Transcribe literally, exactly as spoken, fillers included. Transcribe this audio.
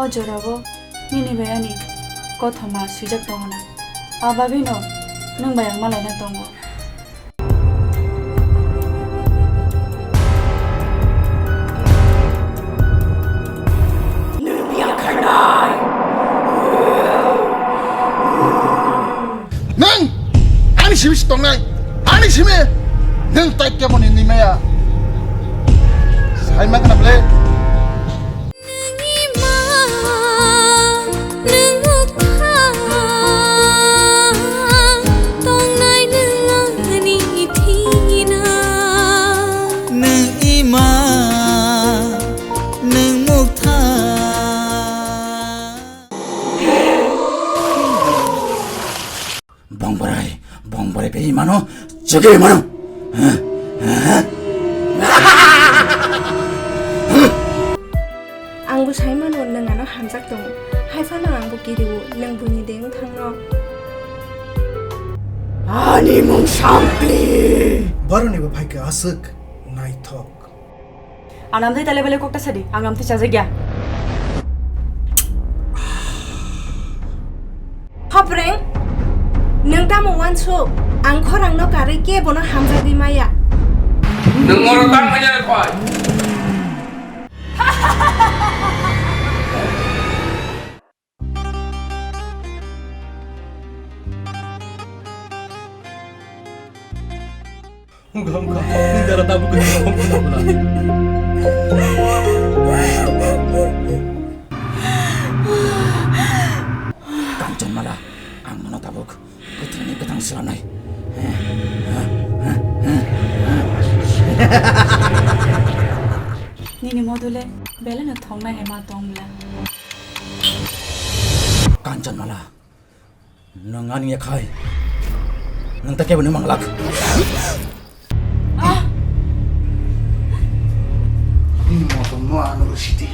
O jorao nini bai ani kothoma swijak tongo na. Abagwino nwng bai ang malaina tongo. Nang! Ani simi si tongnai! Ani simi! Nang tai kebo ni nimaya! Sai ma kana ble? Nini ma, nung mukha, tongnai nung ani thina. Nung ima, nung mukha. Bongborai, bongborai bai mano, chege mano. Ang bo sai mano, nwng ano hamjak tongo. Hai phano ang bo kiriwo, nwng buini de wng thangno. Ani mung sampli. Boroni bo phaikha aswk naithok. Ang amtwi tale bele kokta sadi, ang amtwi chajak ya. Hopreng, nwng tamo wansuk? Ang khorang no karwi kebono hamjagwi maya. Nwng oro tang manya phai. Wngkha, wngkha. Nini dara tabuk khe wngkha, wngkha, wngkha. Kanchanmala, ang nono tabuk kwthwini kwthang swnamnai. Nini module belai no thoknai hai ma tong bla. Kanchanmala, nwng ani yakhai, nwng ta kebo ni manglak. Nini motom no ano sidi.